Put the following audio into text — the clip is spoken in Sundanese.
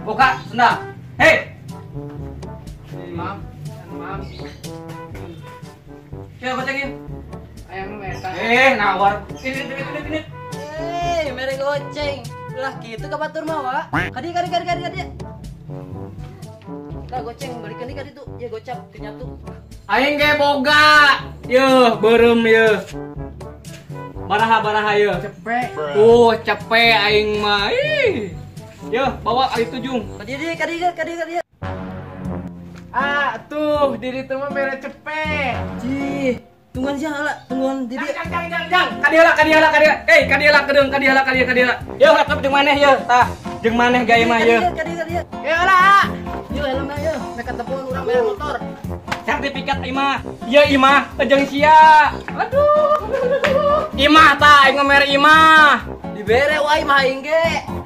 Buka sendal. Hei. Mam, mam. Ya goceng ieu. Ayang nu eta. Eh, nawar. Ini ini ini ini. Eh, mere goceng. Ulah kitu ka batur mah, Wak. Kadi kadi kadi kadi kadi. Tah goceng balikeun deui ka ditu. Ya gocap teu nyatu. Aing ge boga. Yeuh, beureum yeuh. Baraha baraha yeuh. Cepet. Cepet aing mah. Ih. Yeuh, bawa kali itu jung. Kadi deui kadi kadi kadi. Ah, tuh diri tuh mah mere cepet. Cih, tungguan sia heula, tungguan di dieu. Jang jang jang jang. Kadi heula, kadi heula, kadi heula. Eh, kadi heula kedeung, kadi heula, kadi kadi heula. Yeuh, laptop jeung maneh yeuh, tah. Jeung maneh gae mah yeuh. Kadi kadi. Ya lah. Yeuh helmna yeuh, mek ketemuan urang bayar motor. Sertifikat imah. Ieu imah jeung sia. Aduh. Imah tah aing mah mere imah. Dibere wae mah aing ge.